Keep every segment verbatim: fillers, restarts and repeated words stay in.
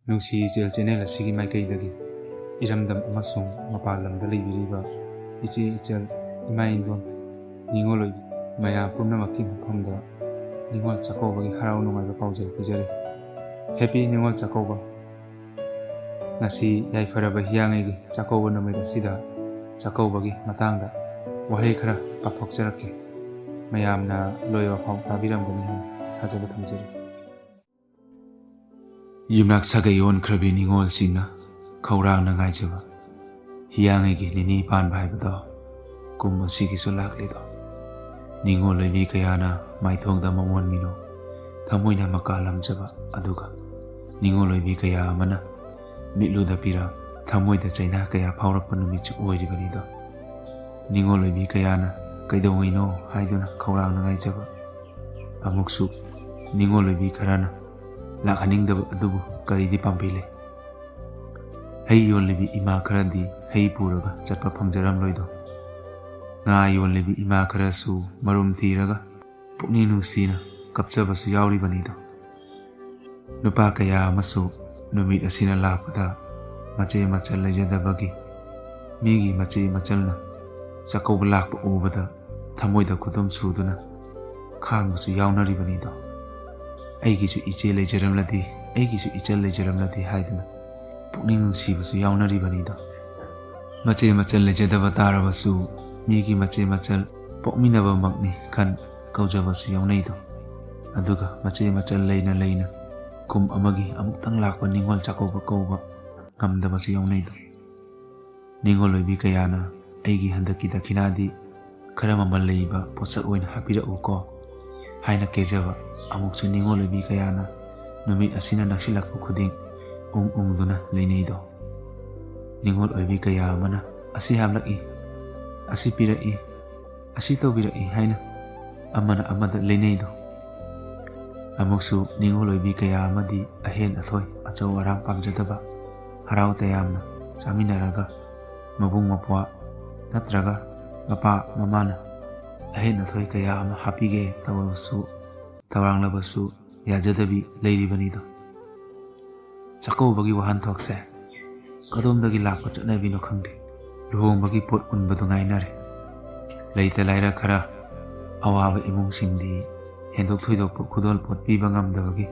ꯅꯨꯡꯁꯤ ꯏꯆꯦꯜ ꯆꯦꯅꯦꯜ ꯑꯁꯤꯒꯤ ꯃꯥꯏꯀꯩꯗꯒꯤ ꯏꯔꯝꯗꯝ ꯑꯃꯁꯨꯡ ꯃꯄꯥꯟ ꯂꯝꯗ ꯂꯩꯕꯤꯔꯤꯕ ꯏꯆꯦ ꯏꯆꯜ, ꯏꯃꯥ ꯏꯟꯗꯣꯜ, ꯅꯤꯉꯣꯜ ꯑꯣꯏꯕꯤ ꯃꯌꯥꯝ ꯄꯨꯝꯅꯃꯛꯀꯤ ꯃꯐꯝꯗ ꯅꯤꯉꯣꯜ ꯆꯥꯛꯀꯧꯕꯒꯤ ꯍꯔꯥꯎ ꯅꯨꯡꯉꯥꯏꯕ ꯄꯥꯎꯖꯦꯜ ꯄꯤꯖꯔꯤ꯫ ꯍꯦꯄꯤ ꯅꯤꯉꯣꯜ ꯆꯥꯛꯀꯧꯕ! ꯉꯁꯤ ꯌꯥꯏꯐꯔꯕ ꯍꯤꯌꯥꯡꯒꯩꯒꯤ ꯆꯥꯛꯀꯧꯕ ꯅꯨꯃꯤꯠ ꯑꯁꯤꯗ ꯆꯥꯛꯀꯧꯕꯒꯤ ꯃꯇꯥꯡꯗ ꯋꯥꯍꯩ ꯈꯔ ꯄꯥꯊꯣꯛꯆꯔꯛꯀꯦ꯫ ꯃꯌꯥꯝꯅ ꯂꯣꯏꯕ ꯐꯥꯎ ꯇꯥꯕꯤꯔꯝꯒꯅꯤ ꯍꯥꯏꯅ ꯊꯥꯖꯕ ꯊꯝꯖꯔꯤ꯫ ꯌꯨꯝꯅꯥꯛ ꯁꯥꯒꯩ ꯑꯣꯟꯈ꯭ꯔꯕꯤ ꯅꯤꯉꯣꯜꯁꯤꯡꯅ ꯈꯧꯔꯥꯡꯅ ꯉꯥꯏꯖꯕ ꯍꯤꯌꯥꯡꯒꯩꯒꯤ ꯅꯤꯅꯤ ꯄꯥꯟꯕ ꯍꯥꯏꯕꯗꯣ ꯀꯨꯝ ꯑꯁꯤꯒꯤꯁꯨ ꯂꯥꯛꯂꯦꯗꯣ꯫ ꯅꯤꯉꯣꯜ ꯑꯣꯏꯕꯤ ꯀꯌꯥꯅ ꯃꯥꯏꯊꯣꯡꯗ ꯃꯃꯣꯟ ꯃꯤꯅꯣ ꯊꯃꯣꯏꯅ ꯃꯀꯥ ꯂꯝꯖꯕ, ꯑꯗꯨꯒ ꯅꯤꯉꯣꯜ ꯑꯣꯏꯕꯤ ꯀꯌꯥ ꯑꯃꯅ ꯃꯤꯠꯂꯨꯗ ꯄꯤꯔ ꯊꯃꯣꯏꯗ ꯆꯩꯅꯥ ꯀꯌꯥ ꯐꯥꯎꯔꯛꯄ ꯅꯨꯃꯤꯠꯁꯨ ꯑꯣꯏꯔꯤꯕꯅꯤꯗꯣ꯫ ꯅꯤꯉꯣꯜ ꯑꯣꯏꯕꯤ ꯀꯌꯥꯅ ꯀꯩꯗꯧꯉꯩꯅꯣ ꯍꯥꯏꯗꯨꯅ ꯈꯧꯔꯥꯡꯅ ꯉꯥꯏꯖꯕ꯫ ꯑꯃꯨꯛꯁꯨ ꯅꯤꯉꯣꯜ ꯑꯣꯏꯕꯤ ꯈꯔꯅ ꯂꯥꯛꯍꯟꯅꯤꯡꯗꯕ ꯑꯗꯨꯕꯨ ꯀꯔꯤꯗꯤ ꯄꯥꯝꯕꯩ ꯂꯩ? ꯍꯩ ꯌꯣꯜꯂꯤꯕꯤ ꯏꯃꯥ ꯈꯔꯗꯤ ꯍꯩ ꯄꯨꯔꯒ ꯆꯠꯄ ꯐꯪꯖꯔꯝꯂꯣꯏꯗꯣ꯫ ꯉꯥ ꯌꯣꯜꯂꯤꯕꯤ ꯏꯃꯥ ꯈꯔꯁꯨ ꯃꯔꯨꯝ ꯊꯤꯔꯒ ꯄꯨꯛꯅꯤꯡ ꯅꯨꯡꯁꯤꯅ ꯀꯞꯆꯕꯁꯨ ꯌꯥꯎꯔꯤꯕꯅꯤꯗꯣ꯫ ꯅꯨꯄꯥ ꯀꯌꯥ ꯑꯃꯁꯨ ꯅꯨꯃꯤꯠ ꯑꯁꯤꯅ ꯂꯥꯛꯄꯗ ꯃꯆꯦ ꯃꯆꯜ ꯂꯩꯖꯗꯕꯒꯤ, ꯃꯤꯒꯤ ꯃꯆꯦ ꯃꯆꯜꯅ ꯆꯥꯛꯀꯧꯕ ꯂꯥꯛꯄ ꯎꯕꯗ ꯊꯃꯣꯏꯗ ꯈꯨꯗꯨꯝ ꯁꯨꯗꯨꯅ ꯈꯥꯡꯕꯁꯨ ꯌꯥꯎꯅꯔꯤꯕꯅꯤꯗꯣ꯫ "ꯑꯩꯒꯤꯁꯨ ꯏꯆꯦ ꯂꯩꯖꯔꯝꯂꯗꯤ, ꯑꯩꯒꯤꯁꯨ ꯏꯆꯜ ꯂꯩꯖꯔꯝꯂꯗꯤ" ꯍꯥꯏꯗꯨꯅ ꯄꯨꯛꯅꯤꯡ ꯅꯨꯡꯁꯤꯕꯁꯨ ꯌꯥꯎꯅꯔꯤꯕꯅꯤꯗꯣ꯫ ꯃꯆꯦ ꯃꯆꯜ ꯂꯩꯖꯗꯕ ꯇꯥꯔꯕꯁꯨ ꯃꯤꯒꯤ ꯃꯆꯦ ꯃꯆꯜ ꯄꯣꯛꯃꯤꯟꯅꯕꯃꯛꯅꯤ ꯈꯟ ꯀꯧꯖꯕꯁꯨ ꯌꯥꯎꯅꯩꯗꯣ꯫ ꯑꯗꯨꯒ ꯃꯆꯦ ꯃꯆꯜ ꯂꯩꯅ ꯂꯩꯅ ꯀꯨꯝ ꯑꯃꯒꯤ ꯑꯃꯨꯛꯇꯪ ꯂꯥꯛꯄ ꯅꯤꯉꯣꯜ ꯆꯥꯛꯀꯧꯕ ꯀꯧꯕ ꯉꯝꯗꯕꯁꯨ ꯌꯥꯎꯅꯩꯗꯣ꯫ ꯅꯤꯉꯣꯜ ꯑꯣꯏꯕꯤ ꯀꯌꯥꯅ "ꯑꯩꯒꯤ ꯍꯟꯗꯛꯀꯤ ꯗꯈꯤꯅꯥꯗꯤ ꯈꯔ ꯃꯃꯜ ꯂꯩꯕ ꯄꯣꯠꯁꯛ ꯑꯣꯏꯅ ꯍꯥꯞꯄꯤꯔꯛꯎꯀꯣ" ꯍꯥꯏꯅ ꯀꯦꯖꯕ꯫ ꯑꯃꯨꯛꯁꯨ ꯅꯤꯉꯣꯜ ꯑꯣꯏꯕꯤ ꯀꯌꯥꯅ ꯅꯨꯃꯤꯠ ꯑꯁꯤꯅ ꯅꯛꯁꯤꯜꯂꯛꯄ ꯈꯨꯗꯤꯡ ꯎꯪ ꯎꯪꯗꯨꯅ ꯂꯩꯅꯩꯗꯣ꯫ ꯅꯤꯉꯣꯜ ꯑꯣꯏꯕꯤ ꯀꯌꯥ ꯑꯃꯅ "ꯑꯁꯤ ꯍꯥꯞꯂꯛꯏ, ꯑꯁꯤ ꯄꯤꯔꯛꯏ, ꯑꯁꯤ ꯇꯧꯕꯤꯔꯛꯏ" ꯍꯥꯏꯅ ꯑꯃꯅ ꯑꯃꯗ ꯂꯩꯅꯩꯗꯣ꯫ ꯑꯃꯨꯛꯁꯨ ꯅꯤꯉꯣꯜ ꯑꯣꯏꯕꯤ ꯀꯌꯥ ꯑꯃꯗꯤ ꯑꯍꯦꯟ ꯑꯊꯣꯏ, ꯑꯆꯧ ꯑꯔꯥꯡ ꯄꯥꯝꯖꯗꯕ, ꯍꯔꯥꯎ ꯇꯌꯥꯝꯅ ꯆꯥꯃꯤꯟꯅꯔꯒ ꯃꯕꯨꯡ ꯃꯧꯄ꯭ꯋꯥ ꯅꯠꯇ꯭ꯔꯒ ꯃꯄꯥ ꯃꯃꯥꯅ ꯑꯍꯦꯟ ꯑꯊꯣꯏ ꯀꯌꯥ ꯑꯃ ꯍꯥꯞꯄꯤꯒꯦ ꯇꯧꯔꯕꯁꯨ, ꯇꯧꯔꯥꯡꯂꯕꯁꯨ ꯌꯥꯖꯗꯕꯤ ꯂꯩꯔꯤꯕꯅꯤꯗꯣ꯫ ꯆꯥꯛꯀꯧꯕꯒꯤ ꯋꯥꯍꯟꯊꯣꯛꯁꯦ ꯀꯗꯣꯝꯗꯒꯤ ꯂꯥꯛꯄ ꯆꯠꯅꯕꯤꯅꯣ ꯈꯪꯗꯦ, ꯂꯨꯍꯣꯡꯕꯒꯤ ꯄꯣꯠ ꯎꯟꯕꯗꯨ ꯉꯥꯏꯅꯔꯦ꯫ ꯂꯩꯇ ꯂꯥꯏꯔ ꯈꯔ, ꯑꯋꯥꯕ ꯏꯃꯨꯡꯁꯤꯡꯗꯤ ꯍꯦꯟꯗꯣꯛ ꯊꯣꯏꯗꯣꯛꯄ ꯈꯨꯗꯣꯜ ꯄꯣꯠ ꯄꯤꯕ ꯉꯝꯗꯕꯒꯤ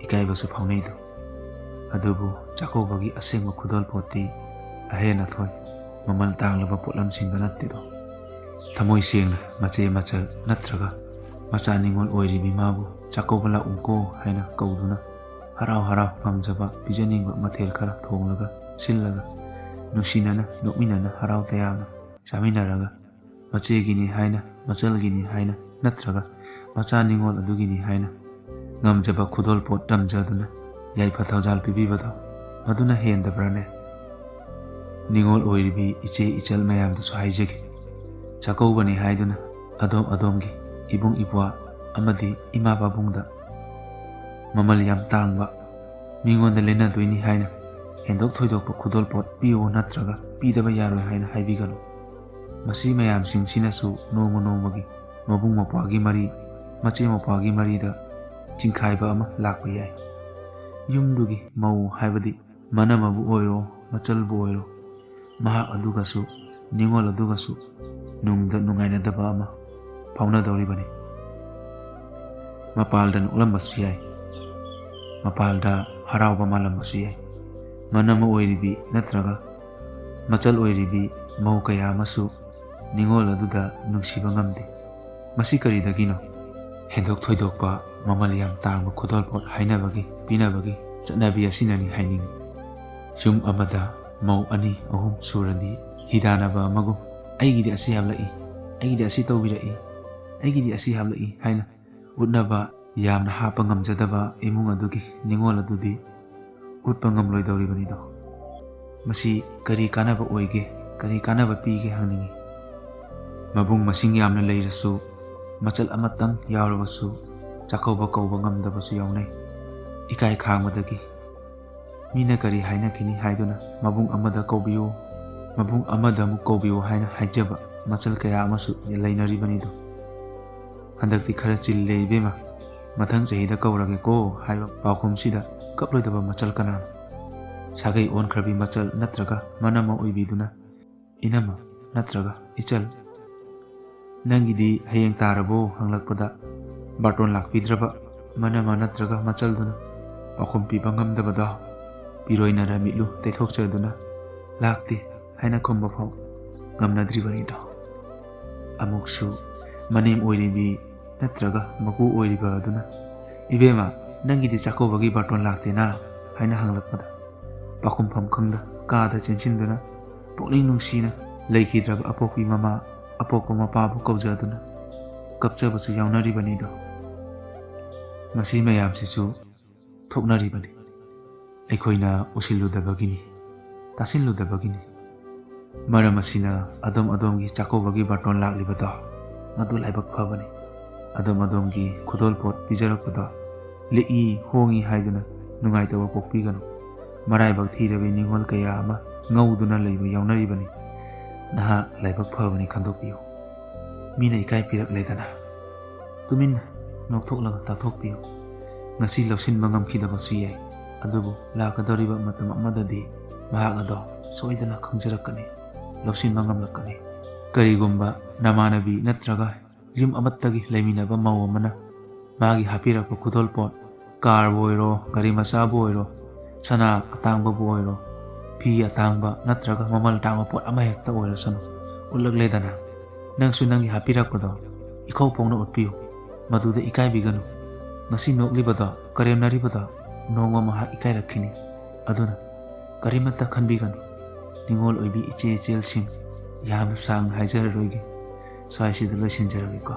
ꯏꯀꯥꯏꯕꯁꯨ ꯐꯥꯎꯅꯩꯗꯣ꯫ ꯑꯗꯨꯕꯨ ꯆꯥꯛꯀꯧꯕꯒꯤ ꯑꯁꯦꯡꯕ ꯈꯨꯗꯣꯜ ꯄꯣꯠꯇꯤ ꯑꯍꯦꯟ ꯑꯊꯣꯏ, ꯃꯃꯜ ꯇꯥꯡꯂꯕ ꯄꯣꯠꯂꯝꯁꯤꯡꯗ ꯅꯠꯇꯦꯗꯣ꯫ ꯊꯃꯣꯏ ꯁꯦꯡꯅ ꯃꯆꯦ ꯃꯆꯜ ꯅꯠꯇ꯭ꯔꯒ ꯃꯆꯥ ꯅꯤꯉꯣꯜ ꯑꯣꯏꯔꯤꯕꯤ ꯃꯥꯕꯨ "ꯆꯥꯛꯀꯧꯕ ꯂꯥꯛꯎꯀꯣ" ꯍꯥꯏꯅ ꯀꯧꯗꯨꯅ, ꯍꯔꯥꯎ ꯍꯔꯥꯎ ꯉꯝꯖꯕ ꯄꯤꯖꯅꯤꯡꯕ ꯃꯊꯦꯜ ꯈꯔ ꯊꯣꯡꯂꯒ ꯁꯤꯜꯂꯒ, ꯅꯨꯡꯁꯤꯅꯅ ꯅꯣꯛꯃꯤꯟꯅꯅ ꯍꯔꯥꯎ ꯇꯌꯥꯝꯅ ꯆꯥꯃꯤꯟꯅꯔꯒ, ꯃꯆꯦꯒꯤꯅꯤ ꯍꯥꯏꯅ, ꯃꯆꯜꯒꯤꯅꯤ ꯍꯥꯏꯅ ꯅꯠꯇ꯭ꯔꯒ ꯃꯆꯥ ꯅꯤꯉꯣꯜ ꯑꯗꯨꯒꯤꯅꯤ ꯍꯥꯏꯅ ꯉꯝꯖꯕ ꯈꯨꯗꯣꯜ ꯄꯣꯠ ꯇꯝꯖꯗꯨꯅ ꯌꯥꯏꯐ ꯊꯧꯖꯥꯜ ꯄꯤꯕꯤꯕꯗꯣ, ꯃꯗꯨꯅ ꯍꯦꯟꯗꯕ꯭ꯔꯥꯅꯦ? ꯅꯤꯉꯣꯜ ꯑꯣꯏꯔꯤꯕꯤ ꯏꯆꯦ ꯏꯆꯜ ꯃꯌꯥꯝꯗꯁꯨ ꯍꯥꯏꯖꯒꯦ, ꯆꯥꯛꯀꯧꯕꯅꯤ ꯍꯥꯏꯗꯨꯅ ꯑꯗꯣꯝ ꯑꯗꯣꯝꯒꯤ ꯏꯕꯨꯡ ꯏꯄ꯭ꯋꯥ ꯑꯃꯗꯤ ꯏꯃꯥ ꯄꯥꯕꯨꯡꯗ ꯃꯃꯜ ꯌꯥꯝ ꯇꯥꯡꯕ, ꯃꯤꯉꯣꯟꯗ ꯂꯦꯟꯅꯗꯣꯏꯅꯤ ꯍꯥꯏꯅ ꯍꯦꯟꯗꯣꯛ ꯊꯣꯏꯗꯣꯛꯄ ꯈꯨꯗꯣꯜ ꯄꯣꯠ ꯄꯤꯌꯨ ꯅꯠꯇ꯭ꯔꯒ ꯄꯤꯗꯕ ꯌꯥꯔꯣꯏ ꯍꯥꯏꯅ ꯍꯥꯏꯕꯤꯒꯅꯨ꯫ ꯃꯁꯤ ꯃꯌꯥꯝꯁꯤꯡꯁꯤꯅꯁꯨ ꯅꯣꯡꯃ ꯅꯣꯡꯃꯒꯤ ꯃꯕꯨꯡ ꯃꯧꯄ꯭ꯋꯥꯒꯤ ꯃꯔꯤ, ꯃꯆꯦ ꯃꯧꯄ꯭ꯋꯥꯒꯤ ꯃꯔꯤꯗ ꯆꯤꯡꯈꯥꯏꯕ ꯑꯃ ꯂꯥꯛꯄ ꯌꯥꯏ꯫ ꯌꯨꯝꯗꯨꯒꯤ ꯃꯧ ꯍꯥꯏꯕꯗꯤ ꯃꯅꯝꯃꯕꯨ ꯑꯣꯏꯔꯣ, ꯃꯆꯜꯕꯨ ꯑꯣꯏꯔꯣ, ꯃꯍꯥꯛ ꯑꯗꯨꯒꯁꯨ, ꯅꯤꯉꯣꯜ ꯑꯗꯨꯒꯁꯨ ꯅꯨꯡꯗ ꯅꯨꯡꯉꯥꯏꯅꯗꯕ ꯑꯃ ꯐꯥꯎꯅꯗꯧꯔꯤꯕꯅꯤ꯫ ꯃꯄꯥꯜꯗ ꯅꯣꯛꯂꯝꯕꯁꯨ ꯌꯥꯏ, ꯃꯄꯥꯜꯗ ꯍꯔꯥꯎꯕ ꯃꯥꯜꯂꯝꯕꯁꯨ ꯌꯥꯏ꯫ ꯃꯅꯝꯃ ꯑꯣꯏꯔꯤꯕꯤ ꯅꯠꯇ꯭ꯔꯒ ꯃꯆꯜ ꯑꯣꯏꯔꯤꯕꯤ ꯃꯧ ꯀꯌꯥ ꯑꯃꯁꯨ ꯅꯤꯉꯣꯜ ꯑꯗꯨꯗ ꯅꯨꯡꯁꯤꯕ ꯉꯝꯗꯦ꯫ ꯃꯁꯤ ꯀꯔꯤꯗꯒꯤꯅꯣ? ꯍꯦꯟꯗꯣꯛ ꯊꯣꯏꯗꯣꯛꯄ ꯃꯃꯜ ꯌꯥꯝ ꯇꯥꯡꯕ ꯈꯨꯗꯣꯜ ꯄꯣꯠ ꯍꯥꯏꯅꯕꯒꯤ ꯄꯤꯅꯕꯒꯤ ꯆꯠꯅꯕꯤ ꯑꯁꯤꯅꯅꯤ ꯍꯥꯏꯅꯤꯡꯏ꯫ ꯌꯨꯝ ꯑꯃꯗ ꯃꯧ ꯑꯅꯤ ꯑꯍꯨꯝ ꯁꯨꯔꯗꯤ ꯍꯤꯗꯥꯟꯅꯕ ꯑꯃꯒꯨꯝ "ꯑꯩꯒꯤꯗꯤ ꯑꯁꯤ ꯍꯥꯞꯂꯛꯏ, ꯑꯩꯒꯤꯗꯤ ꯑꯁꯤ ꯇꯧꯕꯤꯔꯛꯏ, ꯑꯩꯒꯤꯗꯤ ꯑꯁꯤ ꯍꯥꯞꯂꯛꯏ" ꯍꯥꯏꯅ ꯎꯠꯅꯕ ꯌꯥꯝꯅ ꯍꯥꯞꯄ ꯉꯝꯖꯗꯕ ꯏꯃꯨꯡ ꯑꯗꯨꯒꯤ ꯅꯤꯉꯣꯜ ꯑꯗꯨꯗꯤ ꯎꯠꯄ ꯉꯝꯂꯣꯏꯗꯧꯔꯤꯕꯅꯤꯗꯣ꯫ ꯃꯁꯤ ꯀꯔꯤ ꯀꯥꯟꯅꯕ ꯑꯣꯏꯒꯦ, ꯀꯔꯤ ꯀꯥꯟꯅꯕ ꯄꯤꯒꯦ ꯍꯪꯅꯤꯡꯏ꯫ ꯃꯕꯨꯡ ꯃꯁꯤꯡ ꯌꯥꯝꯅ ꯂꯩꯔꯁꯨ, ꯃꯆꯜ ꯑꯃꯇꯪ ꯌꯥꯎꯔꯕꯁꯨ ꯆꯥꯛꯀꯧꯕ ꯀꯧꯕ ꯉꯝꯗꯕꯁꯨ ꯌꯥꯎꯅꯩ꯫ ꯏꯀꯥꯏ ꯈꯥꯡꯕꯗꯒꯤ ꯃꯤꯅ ꯀꯔꯤ ꯍꯥꯏꯅꯈꯤꯅꯤ ꯍꯥꯏꯗꯨꯅ ꯃꯕꯨꯡ ꯑꯃꯗ ꯀꯧꯕꯤꯌꯨ, ꯃꯕꯨꯡ ꯑꯃꯗ ꯑꯃꯨꯛ ꯀꯧꯕꯤꯌꯨ ꯍꯥꯏꯅ ꯍꯥꯏꯖꯕ ꯃꯆꯜ ꯀꯌꯥ ꯑꯃꯁꯨ ꯂꯩꯅꯔꯤꯕꯅꯤꯗꯣ꯫ "ꯍꯟꯗꯛꯇꯤ ꯈꯔ ꯆꯤꯜꯂꯦ ꯏꯕꯦꯝꯃ, ꯃꯊꯪ ꯆꯍꯤꯗ ꯀꯧꯔꯒꯦꯀꯣ" ꯍꯥꯏꯕ ꯄꯥꯎꯈꯨꯝꯁꯤꯗ ꯀꯞꯂꯣꯏꯗꯕ ꯃꯆꯜ ꯀꯅꯥꯅꯣ? ꯁꯥꯒꯩ ꯑꯣꯟꯈ꯭ꯔꯕꯤ ꯃꯆꯜ ꯅꯠꯇ꯭ꯔꯒ ꯃꯅꯝꯃ ꯑꯣꯏꯕꯤꯗꯨꯅ, "ꯏꯅꯝꯃ ꯅꯠꯇ꯭ꯔꯒ ꯏꯆꯜ, ꯅꯪꯒꯤꯗꯤ ꯍꯌꯦꯡ ꯇꯥꯔꯕꯣ?" ꯍꯪꯂꯛꯄꯗ ꯕꯥꯔꯇꯣꯟ ꯂꯥꯛꯄꯤꯗ꯭ꯔꯕ ꯃꯅꯝꯃ ꯅꯠꯇ꯭ꯔꯒ ꯃꯆꯜꯗꯨꯅ ꯄꯥꯎꯈꯨꯝ ꯄꯤꯕ ꯉꯝꯗꯕꯗꯣ, ꯄꯤꯔꯣꯏꯅꯔ ꯃꯤꯠꯂꯨ ꯇꯩꯊꯣꯛꯆꯗꯨꯅ "ꯂꯥꯛꯇꯦ" ꯍꯥꯏꯅ ꯈꯨꯝꯕ ꯐꯥꯎ ꯉꯝꯅꯗ꯭ꯔꯤꯕꯅꯤꯗꯣ꯫ ꯑꯃꯨꯛꯁꯨ ꯃꯅꯦꯝ ꯑꯣꯏꯔꯤꯕꯤ ꯅꯠꯇ꯭ꯔꯒ ꯃꯀꯨ ꯑꯣꯏꯔꯤꯕ ꯑꯗꯨꯅ, "ꯏꯕꯦꯝꯃ, ꯅꯪꯒꯤꯗꯤ ꯆꯥꯛꯀꯧꯕꯒꯤ ꯕꯥꯔꯇꯣꯟ ꯂꯥꯛꯇꯦꯅ?" ꯍꯥꯏꯅ ꯍꯪꯂꯛꯄꯗ, ꯄꯥꯎꯈꯨꯝꯐꯝ ꯈꯪꯗ ꯀꯥꯗ ꯆꯦꯟꯁꯤꯟꯗꯨꯅ ꯄꯨꯛꯅꯤꯡ ꯅꯨꯡꯁꯤꯅ ꯂꯩꯈꯤꯗ꯭ꯔꯕ ꯑꯄꯣꯛꯄꯤ ꯃꯃꯥ, ꯑꯄꯣꯛꯄ ꯃꯄꯥꯕꯨ ꯀꯧꯖꯗꯨꯅ ꯀꯞꯆꯕꯁꯨ ꯌꯥꯎꯅꯔꯤꯕꯅꯤꯗꯣ꯫ ꯃꯁꯤ ꯃꯌꯥꯝꯁꯤꯁꯨ ꯊꯣꯛꯅꯔꯤꯕꯅꯤ꯫ ꯑꯩꯈꯣꯏꯅ ꯎꯁꯤꯜꯂꯨꯗꯕꯒꯤꯅꯤ, ꯇꯥꯁꯤꯜꯂꯨꯗꯕꯒꯤꯅꯤ꯫ ꯃꯔꯝ ꯑꯁꯤꯅ ꯑꯗꯣꯝ ꯑꯗꯣꯝꯒꯤ ꯆꯥꯛꯀꯧꯕꯒꯤ ꯕꯥꯔꯇꯣꯟ ꯂꯥꯛꯂꯤꯕꯗꯣ, ꯃꯗꯨ ꯂꯥꯏꯕꯛ ꯐꯕꯅꯤ꯫ ꯑꯗꯣꯝ ꯑꯗꯣꯝꯒꯤ ꯈꯨꯗꯣꯜꯄꯣꯠ ꯄꯤꯖꯔꯛꯄꯗꯣ ꯂꯤꯛꯏ ꯍꯣꯡꯉꯤ ꯍꯥꯏꯗꯨꯅ ꯅꯨꯡꯉꯥꯏꯇꯕ ꯄꯣꯛꯄꯤꯒꯅꯨ꯫ ꯃꯔꯥꯏꯕꯛ ꯊꯤꯔꯕꯤ ꯅꯤꯡꯉꯣꯜ ꯀꯌꯥ ꯑꯃ ꯉꯧꯗꯨꯅ ꯂꯩꯕ ꯌꯥꯎꯅꯔꯤꯕꯅꯤ꯫ ꯅꯍꯥꯛ ꯂꯥꯏꯕꯛ ꯐꯕꯅꯤ ꯈꯟꯗꯣꯛꯄꯤꯌꯨ꯫ ꯃꯤꯅ ꯏꯀꯥꯏ ꯄꯤꯔꯛꯂꯦꯗꯅ꯫ ꯇꯨꯃꯤꯟꯅ ꯅꯣꯛꯊꯣꯛꯂꯒ ꯇꯥꯊꯣꯛꯄꯤꯌꯨ꯫ ꯉꯁꯤ ꯂꯧꯁꯤꯟꯕ ꯉꯝꯈꯤꯗꯕꯁꯨ ꯌꯥꯏ, ꯑꯗꯨꯕꯨ ꯂꯥꯛꯀꯗꯧꯔꯤꯕ ꯃꯇꯝ ꯑꯃꯗꯗꯤ ꯃꯍꯥꯛ ꯑꯗꯣ ꯁꯣꯏꯗꯅ ꯈꯪꯖꯔꯛꯀꯅꯤ, ꯂꯧꯁꯤꯟꯕ ꯉꯝꯂꯛꯀꯅꯤ꯫ ꯀꯔꯤꯒꯨꯝꯕ ꯅꯃꯥꯟꯅꯕꯤ ꯅꯠꯇ꯭ꯔꯒ ꯌꯨꯝ ꯑꯃꯠꯇꯒꯤ ꯂꯩꯃꯤꯟꯅꯕ ꯃꯧ ꯑꯃꯅ ꯃꯥꯒꯤ ꯍꯥꯞꯄꯤꯔꯛꯄ ꯈꯨꯗꯣꯜꯄꯣꯠ, ꯀꯥꯔꯕꯨ ꯑꯣꯏꯔꯣ, ꯒꯥꯔꯤ ꯃꯆꯥꯕꯨ ꯑꯣꯏꯔꯣ, ꯁꯅꯥ ꯑꯇꯥꯡꯕꯕꯨ ꯑꯣꯏꯔꯣ, ꯐꯤ ꯑꯇꯥꯡꯕ ꯅꯠꯇ꯭ꯔꯒ ꯃꯃꯜ ꯇꯥꯡꯕ ꯄꯣꯠ ꯑꯃꯍꯦꯛꯇ ꯑꯣꯏꯔꯁꯅꯨ, ꯎꯠꯂꯛꯂꯦꯗꯅ, ꯅꯪꯁꯨ ꯅꯪꯒꯤ ꯍꯥꯞꯄꯤꯔꯛꯄꯗꯣ ꯏꯈꯧ ꯐꯣꯡꯅ ꯎꯠꯄꯤꯌꯨ꯫ ꯃꯗꯨꯗ ꯏꯀꯥꯏꯕꯤꯒꯅꯨ꯫ ꯉꯁꯤ ꯅꯣꯛꯂꯤꯕꯗꯣ, ꯀꯔꯦꯝꯅꯔꯤꯕꯗꯣ ꯅꯣꯡꯃ ꯃꯍꯥꯛ ꯏꯀꯥꯏꯔꯛꯈꯤꯅꯤ꯫ ꯑꯗꯨꯅ ꯀꯔꯤꯃꯠꯇ ꯈꯟꯕꯤꯒꯅꯨ꯫ ꯅꯤꯡꯉꯣꯜ ꯑꯣꯏꯕꯤ ꯏꯆꯦ ꯏꯆꯦꯜꯁꯤꯡ, ꯌꯥꯝꯅ ꯁꯥꯡꯅ ꯍꯥꯏꯖꯔꯔꯣꯏꯒꯦ, ꯁ꯭ꯋꯥꯏꯁꯤꯗ ꯂꯣꯏꯁꯤꯟꯖꯔꯒꯦꯀꯣ꯫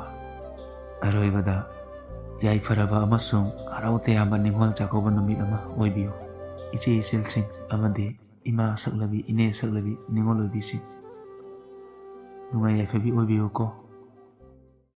ꯑꯔꯣꯏꯕꯗ, ꯌꯥꯏꯐꯔꯕ ꯑꯃꯁꯨꯡ ꯍꯔꯥꯎ ꯇꯌꯥꯝꯕ ꯅꯤꯡꯉꯣꯜ ꯆꯥꯛꯀꯧꯕ ꯅꯨꯃꯤꯠ ꯑꯃ ꯑꯣꯏꯕꯤꯌꯨ, ꯏꯆꯦ ꯏꯆꯦꯜꯁꯤꯡ ꯑꯃꯗꯤ ꯏꯃꯥ ꯁꯛꯂꯕꯤ, ꯏꯅꯦ ꯁꯛꯂꯕꯤ, ꯅꯤꯡꯉꯣꯜ ꯑꯣꯏꯕꯤꯁꯤꯡ꯫ ꯅꯨꯡꯉꯥꯏ ꯌꯥꯏꯐꯕꯤ ꯑꯣꯏꯕꯤꯌꯨꯀꯣ꯫